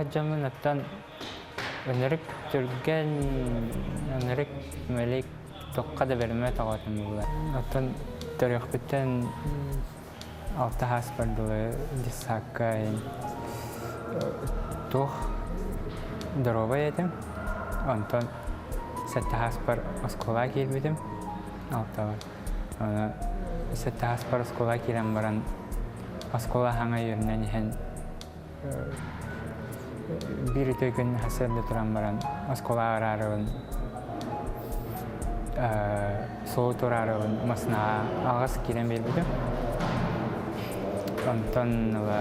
сылдьаммын оттон ынырык түргэн, ынырык мэлик туохха да бэриммэт оҕотун буолар. Оттон төрүөхпүттэн алта сааспар дылы детсадка туох доруобай этим. Онтон сэттэ сааспар оскуолаҕа киирбитим. Алтабар. Аны сэттэ сааспар оскуолаҕа киирэн баран оскуола хаҥа үөрэнэн иһэн биир үтүө күн сарсыарда туран баран оскуолаҕа бараарыбын суолу тураарыбын массыынаҕа аҕыс киирэн биэрбитим. Онтон ыла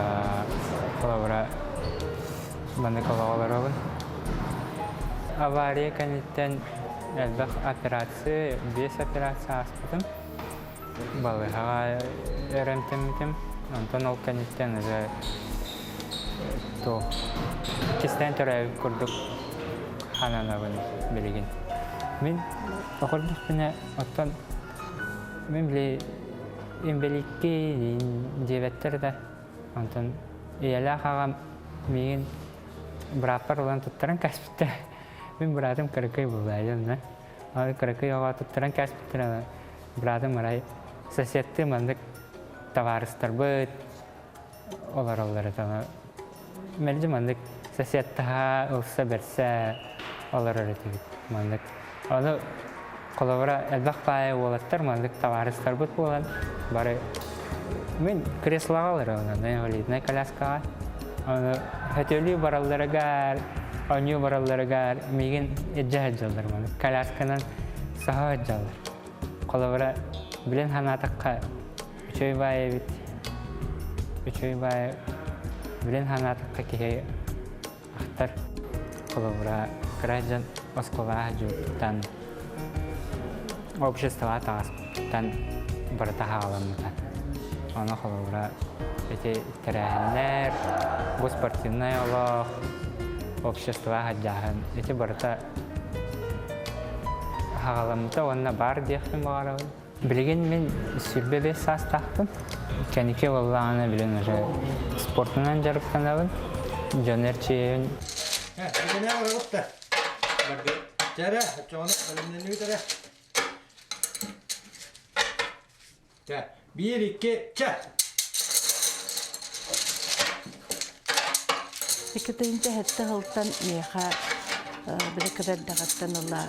холобура маннык олоҕу олоробун. Авария кэнниттэн элбэх операция, биэс операция ааспытым. Балыыһаҕа өрөмтөммүтүм. Онтон ол кэнниттэн уже туох иккистээн төрөөбүт курдук хананабын билигин. Мин оҕордохпуна оттон мин били инбэлииккэ диэбэттэр да онтон ийэлээх аҕам миигин бырааппар ылан туттаран кээспиттэр. Мин быраатым кыракый буолла Аны кыракый оҕо туттаран кээспиттэрэ быраатым арай соседтыы маннык табаарыстарбыт олороллор этэ. Мэлдьи маннык соседтаһа, ылса бэрсэ олорор этибит маннык. Ону холобура элбэх баайы уолаттар маннык табаарыстарбыт буолан бары мин креслоҕа олоробун инвалиднай коляскаҕа. Ону хөтөлүү баралларыгар, оонньуу баралларыгар миигин илдьэ сылдьаллар маны. Колясканан саһа сылдьаллар. Холобура, билэн санаатахха, үчүгэй баай эбит. Үчүгэй баай билэн санаатахха киһи ахтар. Холобура, кыра дьон оскуолаҕа сылдьыбыттан, обществоҕа таҕыспыттан барыта хаалламмыта. Ону холобура, ити тэрээһиннэр, бу спортивнай олох, обществоҕа сылдьааһын ити барыта хаҕаламмыта уонна баар диэхпин баҕарабын. Билигин мин 25 саастаахпын. Кэнники буоллаҕына билин уже спортунан дьарыктанабын, дьон эрчийэбин. Эйгэнэ барабыт да. Чэрэ, оччоҕуна бэлэмнэннибит эрэ. Чэ, биир, икки, чэ! Икки сэттэ сылтан миэхэ били кыра эрдэҕиттэн ыла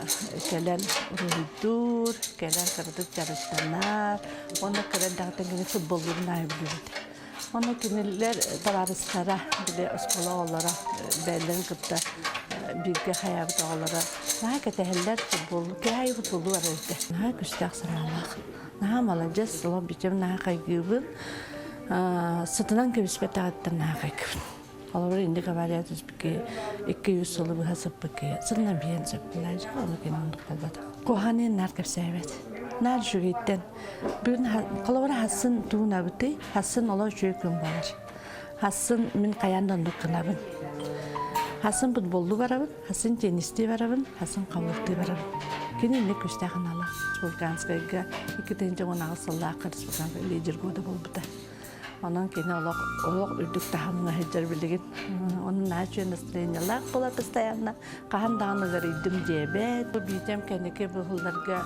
кэлэн уруһуйдуур, кэлэн кыратык дьарыктанар. Уонна кыра эрдэҕиттэн кини футболлуурун аайы билбит. Онно кинилэр табаарыстара, били оскуола оҕолоро бэйэлэрин кытта бииргэ хайаабыт оҕолоро наһаа кэтэһэллэр футболу, киһи футболу барар этэ. Наһаа күүстээх санаалаах. Наһаа маладьыас, олох бүтүм наһаа хайгыыбын. Сытынан кэбиспэтэҕиттэн наһаа хайгыыбын. Холобур, инник авария түспүккэ 200 сылы быһа сыппыкка сытынан биһэн сөптүлэр, ону кини оннук буолбатах. Куһаҕаны наар кэпсээбэт. Наар үчүгэйтэн. Бүгүн холобура хассын туунабытый, хассын олох үчүгэй күн буолар. Хассын мин хайаан да оннук гынабын. Хассын футболлуу барабын, хассын теннистии барабын, хассын хабылыктыы барабын. Кини инник күүстээх аналаах. Республиканскайга 2018 сыллаахха республиканскай лидер года буолбута. Онон кини олох олох үрдүк таһымҥа сылдьар билигин. Онон наһаа үчүгэй настроениелаах буолар постоянно. Хаһан даҕаны ыарыйдым диэбэт. Биитэм кэнники быһылларга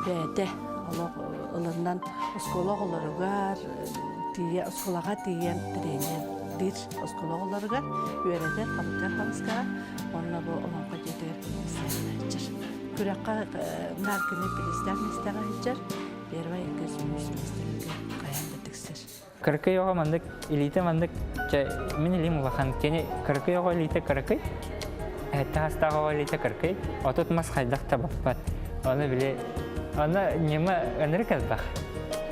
бэйэтэ олох ылынан оскуола оҕолоругар тиийэ оскуолаҕа тиийэн тренердиир оскуола оҕолоругар үөрэтэр хабыккар хамыскаҕа уонна бу олоҥхо дьиэтигэр сылдьар. Күрэххэ наар кини бириистээх миэстэҕэ сылдьар. Первай иккис үһүс миэстэлэргэ хайаан да тиксэр. Кыракый оҕо маннык илиитэ маннык чэ мин илиим улахан кини кыракый оҕо илиитэ кыракый таастаах оҕо илиитэ кыракый отут мас хайдах да баппат ону били ону ньыма ынырык элбэх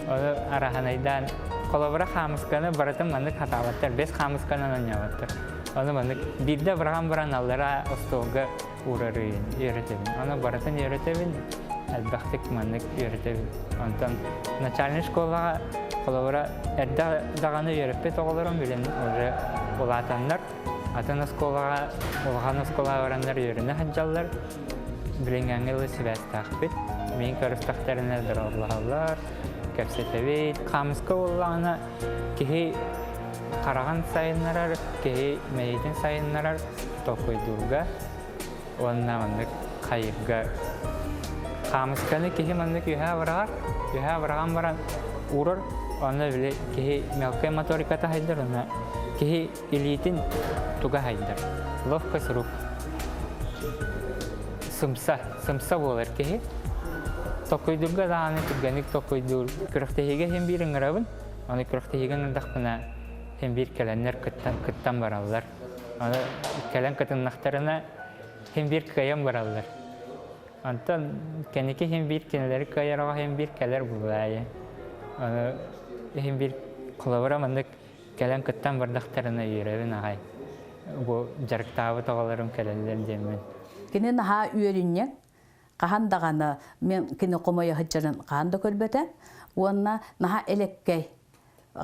ону араһанайдаан холобура хаамысканы барытын маннык хатаабаттар бэс хаамысканан оонньооботтор ону маннык биирдэ быраҕан баран аллара остуолга уурарыйын үөрэтэбин ону барытын үөрэтэбин элбэхтик маннык үөрэтэбин онтон начальнай школаҕа холобура эрдэ даҕаны үөрэппит оҕолорум билин уже улаатаннар атын оскуолаҕа улахан оскуолаҕа бараннар үөрэнэ сылдьаллар билиҥҥээҥҥи дылы сибээстээхпит миин көрүстэхтэринэ дорооболоһоллор кэпсэтэбит хаамыска буоллаҕына киһи. Хараҕын сайыннарар, киһи мэйиитин сайыннарар толкуйдуурга уонна маннык хайыырга. Хаамысканы киһи маннык үөһээ быраҕар, үөһээ быраҕан баран уурар, онно били киһи мелкай моториката хайдар, онно киһи илиитин туга хайдар. Ловкость рук. Сымса, сымса буолар киһи. Токуйдуурга даҕаны түргэнник токуйдуур. Күрэхтэһиигэ иһин биир ыҥырабын. Аны күрэхтэһиигэ ыҥырдахпына син биир кэлэннэр кыттан, кыттан бараллар. Аны кэлэн кытыннахтарына син биир кыайан бараллар. Онтон кэнники син биир кинилэри кыайар оҕо син биир кэлэр булаайы. Аны син биир холобура маннык кэлэн кыттан бардахтарына үөрэбин аҕай. Бу дьарыктаабыт оҕолорум кэлэллэр диэммин. Кини наһаа үөрүнньэҥ, хаһан даҕаны мен кини хомойо сылдьарын хаһан да көрбөтө уонна наһаа элэккэй.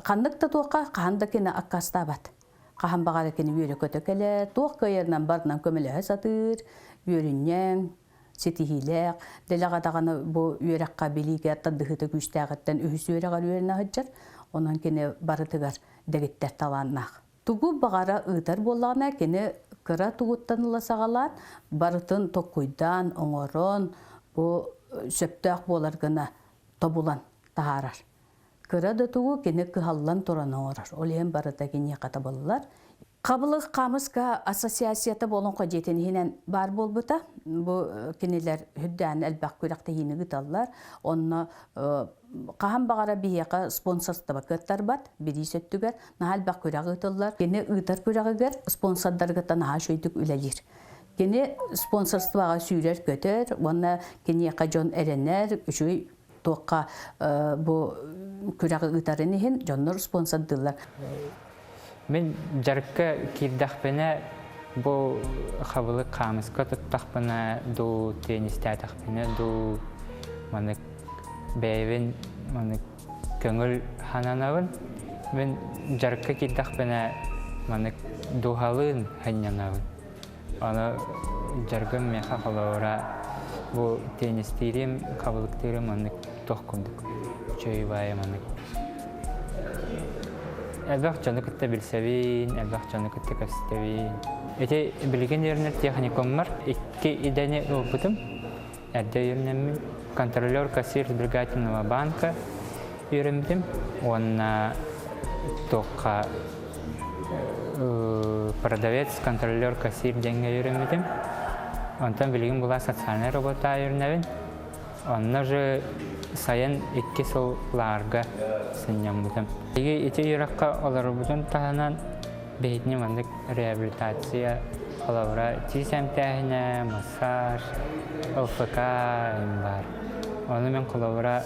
Ханнык да туохха хаһан да кини аккаастаабат. Хаһан баҕара кини үөрэ-көтө кэлэр, туох кыайарынан барынан көмөлөһө сатыыр, үөрүнньэҥ, ситиһиилээх. Дэлэҕэ даҕаны бу үөрэххэ билиигэ тардыһыыта күүстээҕиттэн үһүс үөрэҕэр үөрэнэ сылдьар. Онон кини барытыгар дэгиттэр талааннаах. Тугу баҕара ыытар буоллаҕына, кини кыра тугуттан ыла саҕалаан, барытын толкуйдаан, оҥорон, бу сөптөөх буолар гына тобулан таһаарар. Кыра да тугу кини кыһаллан туран оҥорор. Ол иһин барыта киниэхэ табыллар. Хабылык хаамыска ассоциацията Олоҥхо дьиэтин иһинэн баар буолбута. Бу кинилэр үрдээн элбэх күрэхтэһиини ыыталлар. Онно хаһан баҕара биһиэхэ спонсорство кыаттарбат, бириис өттүгэр наһаа элбэх күрэх ыытыллар. Кини ыытар күрэҕигэр спонсордаргыттан наһаа үчүгэйдик үлэлиир. Кини спонсорствоҕа сүүрэр-көтөр уонна киниэхэ дьон эрэнэр, үчүгэй туохха бу күрэҕи ыытарын иһин дьоннор спонсордыыллар. Мин дьарыкка киирдэхпинэ бу хабылык хаамыска туттахпына дуу, теннистээтэхпинэ дуу, маннык бэйэбин маннык көҥүл сананабын. Мин дьарыкка киирдэхпинэ маннык дууһалыын сынньанабын. Аны дьарыгым миэхэ холобура бу теннистиирим, хабылыктыырым маннык туох курдук үчүгэй баайы маннык элбэх дьону кытта билсэбин, элбэх дьону кытта көрсөбүн. Ити билигин үөрэнэр техникуммар икки идэни ылбытым. Эрдэ үөрэнэммин контролер кассир сберегательного банка үөрэммитим уонна туохха продавец контролер кассир диэҥҥэ үөрэммитим. Онтон билигин була социальнай работа үөрэнэбин. Онно же сайын икки сыл лаарга сынньаммытым. Ити үөрэххэ олорорбутун таһынан биһитини маннык реабилитация холобура тиис эмтээһинэ, массаж, ЛФК эм баар. Ону мен холобура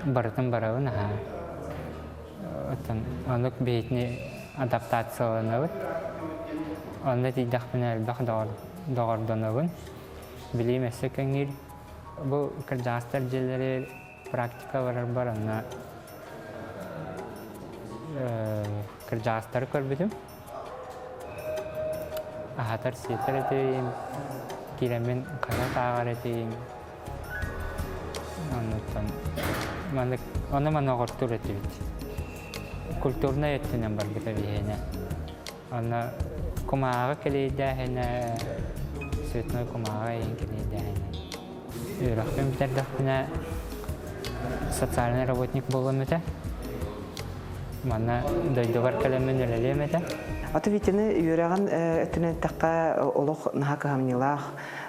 барытын барабын аһаа. Оттон оннук биһитини адаптацияланабыт. Онно тиийдэхпинэ элбэх доҕордонобун. Билиим өссө кэҥиир. Бу кырдьаҕастар дьиэлэри практика барарбар онно кырдьаҕастары көрбүтүм. Аһатар сиэтэр этим, киирэммин хаһыат ааҕар этим. Оннуттан маннык ону маны оҕортуур этибит. Культурнай өттүнэн барбыта биһиэнэ. Онно кумааҕы кэлиэйдээһинэ, цветной кумааҕы эйин кэлиэйдээһинэ. Үөрэхпин бүтэрдэхпинэ социальный работник буолуом этэ. Манна дойдубар кэлэммин үлэлиэм этэ. Аты Витяны үөрэҕин өттүнэн эттэххэ олох наһаа кыһамньылаах,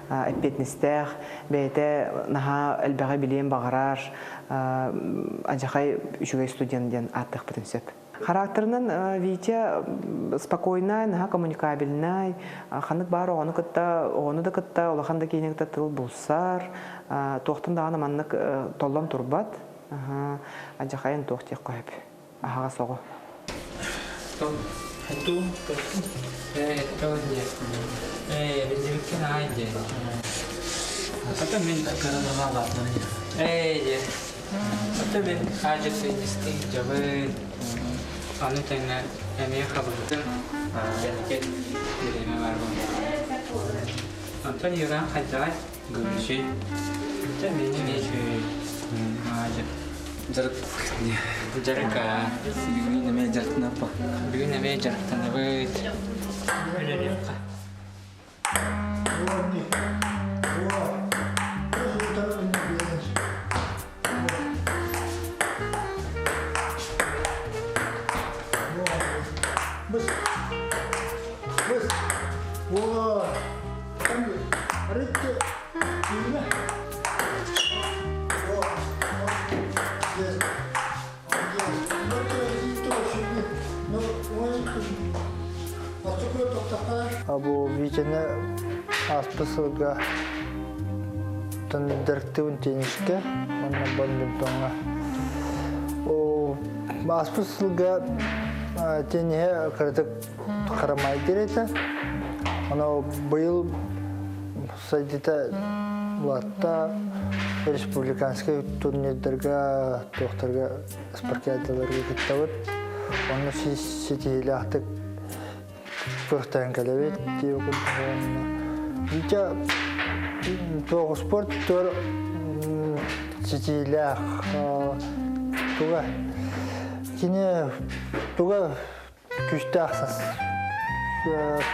эппиэтинэстээх, бэйэтэ наһаа элбэҕи билиэн баҕарар, адьахай үчүгэй студент диэн ааттыахпытын сөп. Характерынан Витя спокойнай, наһаа коммуникабельнай, ханнык баар оҕону кытта, оҕону да кытта, улахан да киһини кытта тыл булсар, туохтан даҕаны маннык толлон турбат. Адьахайын туох диэх сөп. Аһаҕас оҕо. Ата мин хаадьытыынньыстыы дьабын, ону тэҥэ эмиэ хабылытым, кэнники бириэмэ баар буолла. Онтон Юран хайдаҕай? Гүлүсүй. Дьэ мин эмиэ үчүгэй. Аадьы. Дьарык. Дьарык. Бүгүн эмиэ дьарыктанаппа. Бүгүн эмиэ дьарыктанабыт. Үлэлиэххэ. Бу Витяны ааспыт сылга дьарыктыыбын теннискэ уонна бадминтоҥҥа. Ааспыт сылга тенниһэ кыратык харамайдыр этэ. Ону быйыл сайдыта улаатта республиканскай турнирдарга, туохтарга спартакиадаларга кыттабыт. Онно ситиһиилээхтик кыахтаан кэлэбит диэбит курдук уонна Витя туох спорт туор ситиилээх туга кини туга күүстээх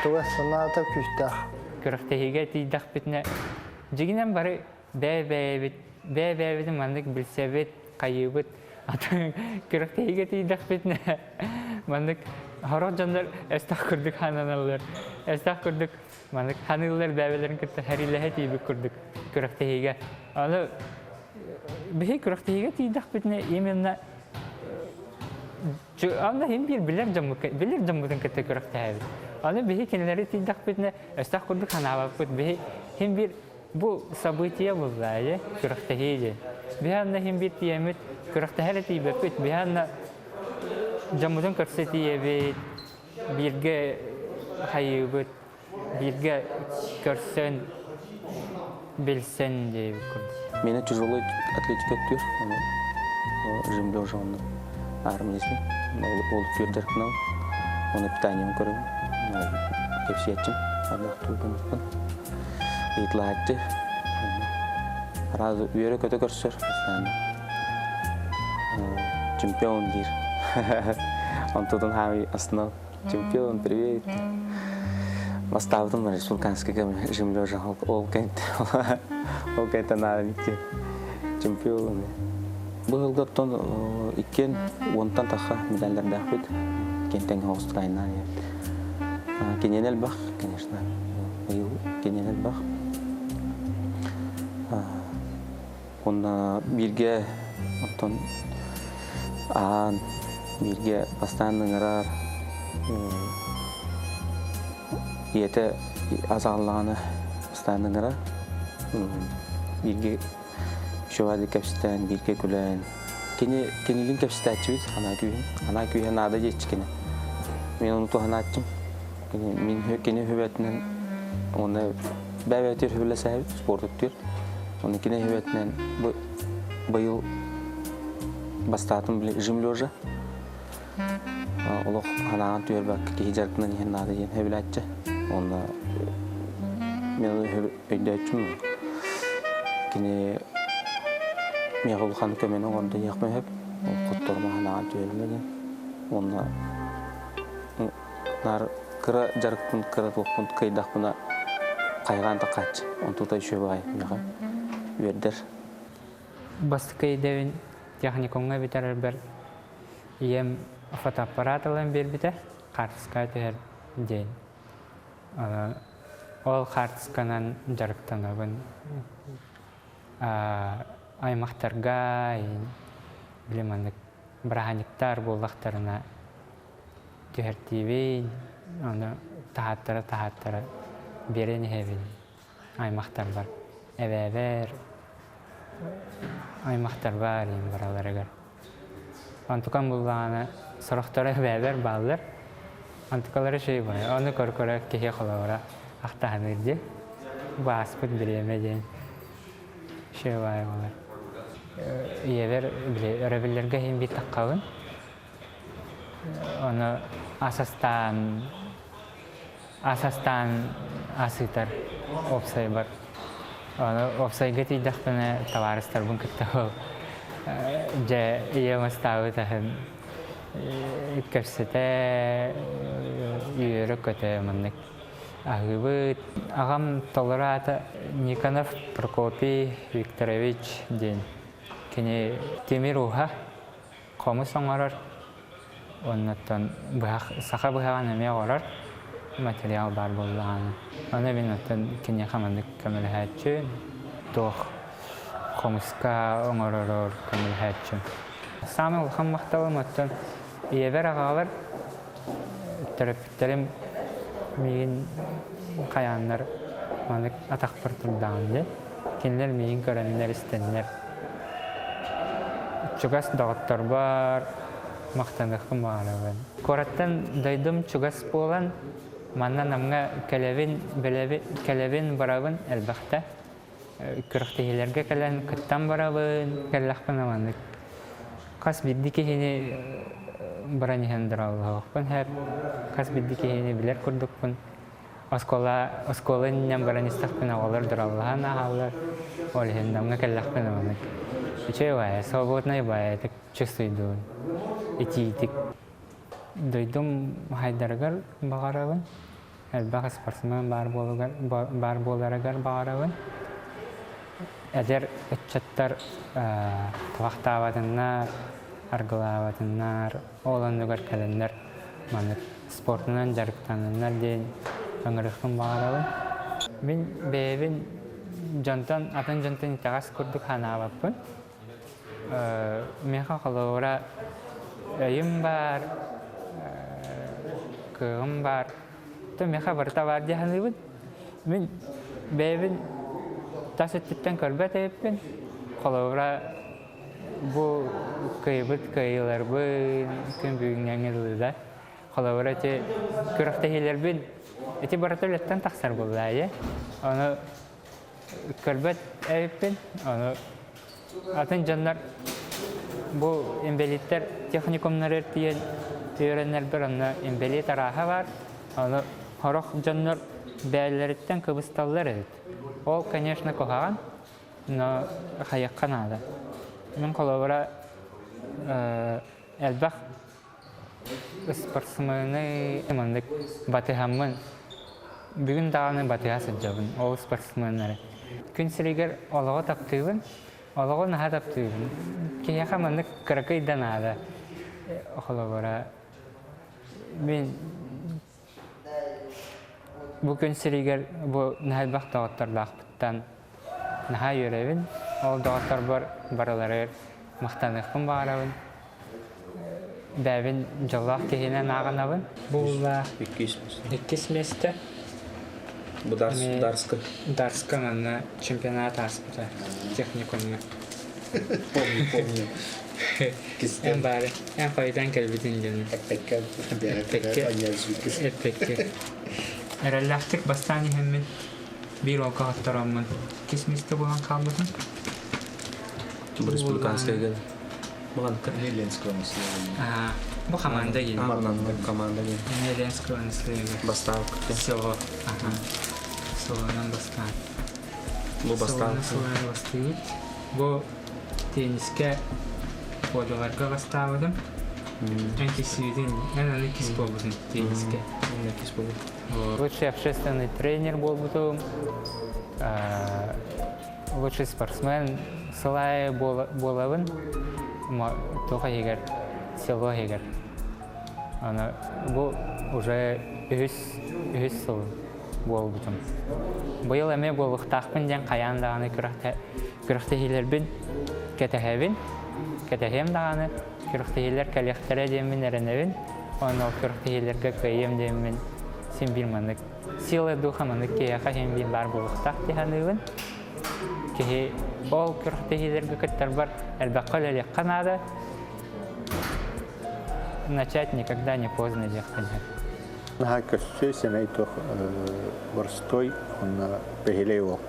туга санаата күүстээх. Күрэхтэһиигэ тиийдэхпитинэ дьигинэн бары бэйэ-бэйэбит бэйэ-бэйэбитин маннык билсэбит, хайыыбыт. Атын күрэхтэһиигэ тиийдэхпитинэ маннык сорох дьоннор өстөөх курдук хананаллар. Өстөөх курдук маннык ханыыллар бэйэлэрин кытта сэриилэһэ тиийбит курдук күрэхтэһиигэ. Аны биһи күрэхтэһиигэ тиийдэхпитинэ именно Анда хин биир билэр дьоммут билэр дьоммутун кытта күрэхтэһэбит. Аны биһи кинилэри тиийдэхпитинэ өстөөх курдук санаабаппыт. Биһи хин биир бу событие буллаа күрэхтэһии диэн. Биһи анна хин биир тиийэммит күрэхтэһэ эрэ тиийбэппит. Биһи анна дьоммутун көрсө тиийэбит, бииргэ хайыыбыт, бииргэ көрсөн, билсэн диэбит курдук. Меня тяжелый атлетика өттүр, жим лежа он армейский, ол түөрдэркинал, оны питанием көрөбүн, кэпсиэччим, ардах тугунуппун, ыйытлааччы, Разу үөрэ-көтө көрсөр, чемпион диир. Онтутун хаамый астынан Чемпион, привет. Бастаабытым республиканскайга жим-лежа ол кэнт ол кэнтэн икки чемпион. Бу сылга оттон иккиэн уонтан тахха медаллардаахпыт. Кентэн хоҕустукайнаан Киниэн элбэх, конечно. Быйыл киниэн элбэх. Уонна бииргэ оттон аан бииргэ бастаан ыҥырар ийэтэ ас аҕаллаҕына бастаан ыҥырар бииргэ үчүгэйдик кэпсээн бииргэ күлэн кини кинилин кэпсэтээччибит анаа күүһүн анаа күүһэ наада диэччи кини мен ону туһанааччым мин кини хүбэтинэн уонна бэйбэтир хүбэлэсэһэбит спортуттур Оны кини хүбэтинэн быйыл бастаатым жим лежа олох ханаан түһэрбэккэ киһи дьарыктынан иһэн наада диэн хэбилээччи онно мен өйдөөччүм кини миэхэ улахан көмөнү оҥордо диэхпин сөп хотторума ханаан түһэрмэ диэн уонна Наар кыра дьарыкпын, кыра туохпун кыайдахпына хайҕаан таххааччы. Онтута үчүгэй баҕайы миэхэ үөрдэр. Бастакы идэбин техникумҥа бүтэрэрбэр ийэм фотоаппарат ылан биэрбитэ, хаартыскаҕа түһэр диэн. Ол хаартысканан дьарыктанабын. Аймахтарга, били маннык бырааһынньыктар буоллахтарына түһэртиибин, ону таһааттара-таһааттара биэрэн иһэбин аймахтарбар, эбээбэр, аймахтарбар иһин бараларыгар. Онтукам буллаҕына сорохторо эбээбэр бааллар, онтукалара үчүгэй буолар. Ону көрө-көрө киһи холобура ахтаһыныыр дии. Бааспыт бириэмэ диэн үчүгэй баайы буолар. Ийэбэр били өрөбүллэргэ иһин биир таххабын. Ону ас астаан ас астаан ас ыытар уопсайбар. Ону уопсайга тиийдэхпинэ табаарыстарбын кытта ол Дьэ, ийэм астаабыт аһын кэпсэтэ, үөрэ-көтө маннык аһыыбыт. Аҕам толору аата Никонов Прокопий Викторович диэн. Кини тимир ууһа, хомус оҥорор, оннуттан быһах, саха быһаҕын эмиэ оҥорор материал баар буоллаҕына. Ону мин оттон киниэхэ маннык көмөлөһөөччү, туох хомуска оҥоророр көмөлөһөөччүм. Саамай улахан махталым оттон ийэбэр аҕабар төрөппүттэрим миигин хайааннар маннык атахпар турдаҕым дии. Кинилэр миигин көрөннөр, истэннэр чугас доҕотторбор махтаныахпын баҕарабын. Куораттан дойдум чугас буолан, манна Намҥа кэлэбин, кэлэбин, барабын элбэхтэ. Күрэхтэһиилэргэ кэлэн кыттан барабын, кэллэхпинэ маннык хас биирдии киһини баран иһэн дорооболоһуохпун сөп, хас биирдии киһини билэр курдукпун. Оскуола, оскуола иннинэн баран истэхпинэ оҕолор дорооболоһон ааһаллар. Ол иһин Намҥа кэллэхпинэ маннык үчүгэй баайа, свободнай баайа чувствуйдуун итиитик. Дойдум хайдарыгар баҕарабын. Элбэх спортсмен баар буолугар, баар буоларыгар баҕарабын. Эдэр ыччаттар туһахтаабатыннар, аргылаабатыннар, ол оннугар кэлэннэр маннык спортунан дьарыктананнар диэн ыҥырыахпын баҕарабын. Мин бэйэбин дьонтон, атын дьонтон итэҕэс курдук санаабаппын. Миэхэ холобура өйүм баар, кыаҕым баар. То миэхэ барыта баар дии саныыбын. Мин бэйэбин тас өттүттэн көрбөт эбиппин. Холобура бу кыайбыт кыайыыларбын күн бүгүҥҥэ дылы да. Холобура ити күрэхтэһиилэрбин ити барыта үлэттэн тахсар буоллаа дии. Ону көрбөт эбиппин. Ону атын дьоннор бу инбэлииттэр техникумнарыгар тиийэн үөрэнэрбэр онно инбэлиит арааһа баар. Ону сорох дьоннор бэйэлэриттэн кыбысталлар эбит. Ол, конечно, куһаҕан, но хайыахха наада. Мин холобура элбэх Спортсмены маннык батыһаммын, бүгүн даҕаны батыһа сылдьабын ол спортсменнары. Күн сиригэр олоҕу таптыыбын, олоҕу наһаа таптыыбын. Киһиэхэ маннык кыракый да наада. Холобура, мин Бу күн сиригэр бу наһаа элбэх доҕоттордоохпуттан наһаа үөрэбин. Ол доҕотторбор барыларыгар махтаныахпын баҕарабын. Бэйэбин дьоллоох киһинэн ааҕынабын. Бу Иккис миэстэ. Иккис миэстэ. Бу Дарска. Дарска манна чемпионат ааспыта техникумҥа. Помню, помню. Эн баары, эн хойутаан кэлбитин дьону. Эппекке, Эппекке. Эппекке. Эрэллээхтик бастаан иһэммин биир уолга хоттороммун иккис миэстэ буолан хаалбытым. Республиканскайга Маған Ленского Аа, бу команда диэн. Команда диэн. Ленского наследие. Бастаан. Село. Ага. Селонан бастаан. Бу бастаан. Селонан бастыыбыт. Бу теннискэ подоларга бастаабытым. Эн киссибитин, эн аны кис буолбутун теннискэ. Мен кис буолбутум. Лучший общественный тренер буолбутум. Лучший спортсмен сылай буолабын. Туох иһигэр, село иһигэр. Аны бу уже үһүс үһүс сыл буолбутум. Быйыл эмиэ буолуохтаахпын диэн хайаан даҕаны күрэхтэһиилэрбин кэтэһэбин. Кэтэһиэм даҕаны, күрэхтэһиилэр кэлиэхтэрэ диэммин эрэнэбин. Уонна ол күрэхтэһиилэргэ кыайыам диэммин син биир маннык сила духа маннык киһиэхэ син биир баар буолуохтаах дии саныыбын. Киһи ол күрэхтэһиилэргэ кыттарбар элбэххэ үлэлиэххэ наада. Начать никогда не поздно диэхпин сөп. Наһаа көссүө сэмэй туох боростуой уонна бэһилэй уол.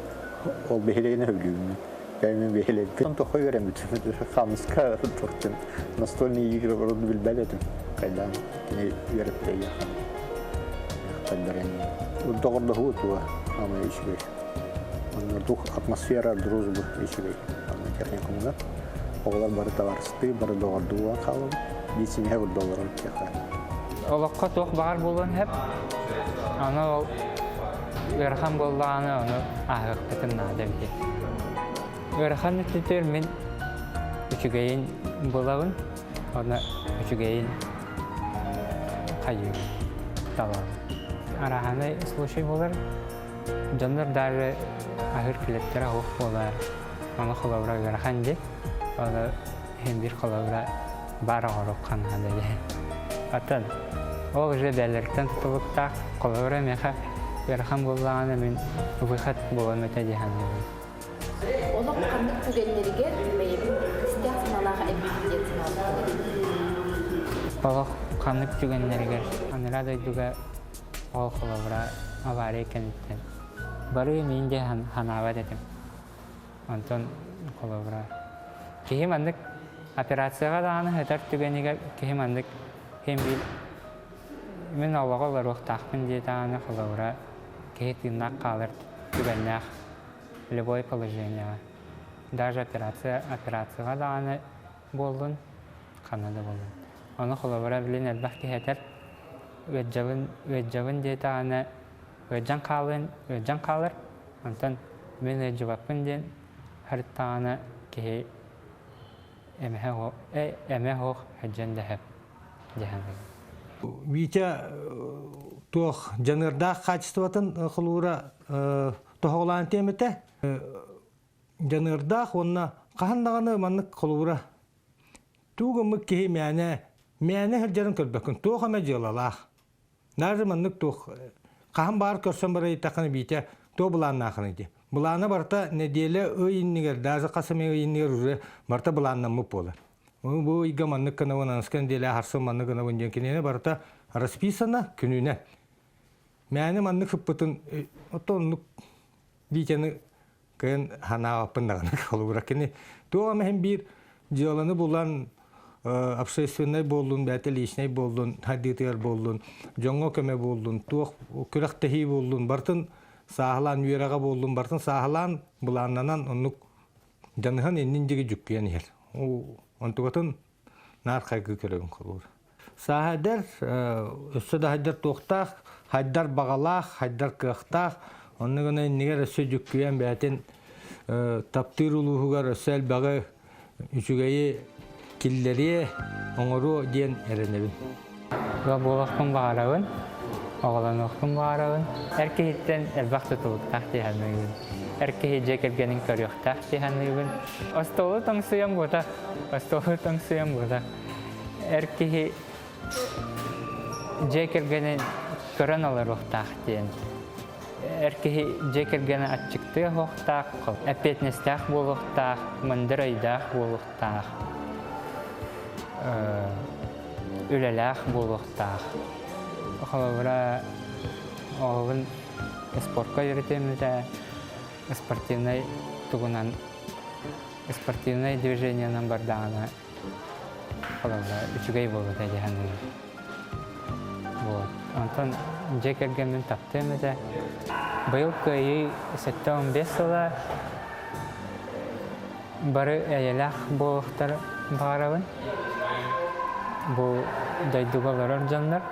Ол бэһилэйин өйдүүбүн. Бэйэм бэһилэйбин. Тохо үөрэммитим. Хамыска туохтун настольные игры вроде билбэт этим. Кайдан кини үөрэппитэ хайдарен. Доҕордоһуу туга ама үчүгэй. Онно дух атмосфера дружбы үчүгэй. Онно техникумга. Оҕолор бары табаарыстыы, бары доҕордуу буолан хаалабыт. Биир семья курдук олоробут диэххэ. Олоххо туох баҕар буолуон сөп. Аны ол ыарахан буоллаҕына ону ааһыахпытын наада эбит. Ыарахан өттүтүгэр мин үчүгэйин булабын, уонна үчүгэйин хайыыбын, талабын. Арааһынай случай буолар. Дьоннор даже аһыыр килэттэрэ оһох буолар. Ону холобура ыарахан дии. Ону иһин биир холобура баар оҥоруохха наада дии. Оттон ол уже бэйэлэриттэн тутулуктаах. Холобура миэхэ ыарахан буоллаҕына мин выход буолуом этэ дии саныыбын. Олох ханнык түгэннэригэр бэйэбин күүстээх санаалаах эбиппин диэн санаабыккыный? Олох ханнык түгэннэригэр анараа дойдуга ол холобура авария кэнниттэн бары миин дьэ санаабат этим. Онтон холобура киһи маннык операцияҕа даҕаны сытар түгэнигэр киһи маннык син биир мин олоҕу олоруохтаахпын диэтэҕинэ холобура киһи тыыннаах хаалар түгэннээх любой положениеҕа даже операция операцияҕа даҕаны буоллун ханна да буоллун ону холобура билин элбэх киһи этэр ыалдьабын ыалдьабын диэтэҕинэ ыалдьан хаалыан ыалдьан хаалар онтон мин ыалдьыбаппын диэн һарыттаҕына киһи эмэһэ эмэ суох сылдьан да сөп дьаһан Витя туох дьаныардаах хаачыстыбатын холуура тоһоҕолоон тиэмэтэ дьаныардаах уонна хаһан даҕаны маннык холуура тугу гыммыт киһи мээнэ мээнэ сылдьарын көрбөккүн туох эмэ дьыалалаах даже маннык туох хаһан баар көрсөн барар ыйыттаххына Витя туох былааннаахыный дии былаана барыта нэдиэлэ ый иннигэр даже хас эмэ ый иннигэр уже барыта былааннаммыт буолар бу ыйга маннык гынабын аныска нэдиэлэ харсын маннык гынабын диэн кинини барыта расписано күнүнэн Мээнэ маннык сыппытын оттон оннук Витяны кыайан ханаабаппын даҕаны холобура кини туох эмэ иһин биир дьыаланы булан общественнай буоллун, бэйэтэ личнэй буоллун, хайдыытыгар буоллун, дьоҥҥо көмө буоллун, туох күрэхтэһии буоллун, барытын сааһылаан үөрэҕэ буоллун, барытын сааһылаан, былааннанан оннук дьаныһан иннин диэки дьүккүйэн иһэр. Онтугатын наар хайгыы көрөбүн холобур. Сааһа эдэр, өссө да хайдар туохтаах, хайдар баҕалаах, хайдар кыахтаах. Онно гына иннигэр өссө дьүккүйэн бэйэтин таптыыр улууһугар өссө элбэҕи үчүгэйи киллэриэ, оҥоруо диэн эрэнэбин. Ыал буолуохпун баҕарабын, оҕолонуохпун баҕарабын. Эр киһиттэн элбэх тутулуктаах дии саныыбын. Эр киһи дьиэ кэргэнин көрүөхтээх дии саныыбын. Остуолу тоҥсуйан буота, остуолу тоҥсуйан буота. Эр киһи дьиэ кэргэнин көрөн олоруохтаах диэн. Эр киһи дьиэ кэргэнэ аччыктыа суохтаах, эппиэтинэстээх буолуохтаах, мындыр өйдөөх буолуохтаах, үлэлээх буолуохтаах. Холобура, оҕобун спортка үөрэтиэм этэ, спортивнай тугунан спортивнай движениенан бардаҕына холобура үчүгэй буолуо этэ дии саныыбын. Вот. Онтон дьиэ кэргэммин таптыам этэ. Быйыл Кыайыы 75 сыла бары эйэлээх буолуохтар баҕарабын. Бу дойдуга олорор дьоннор.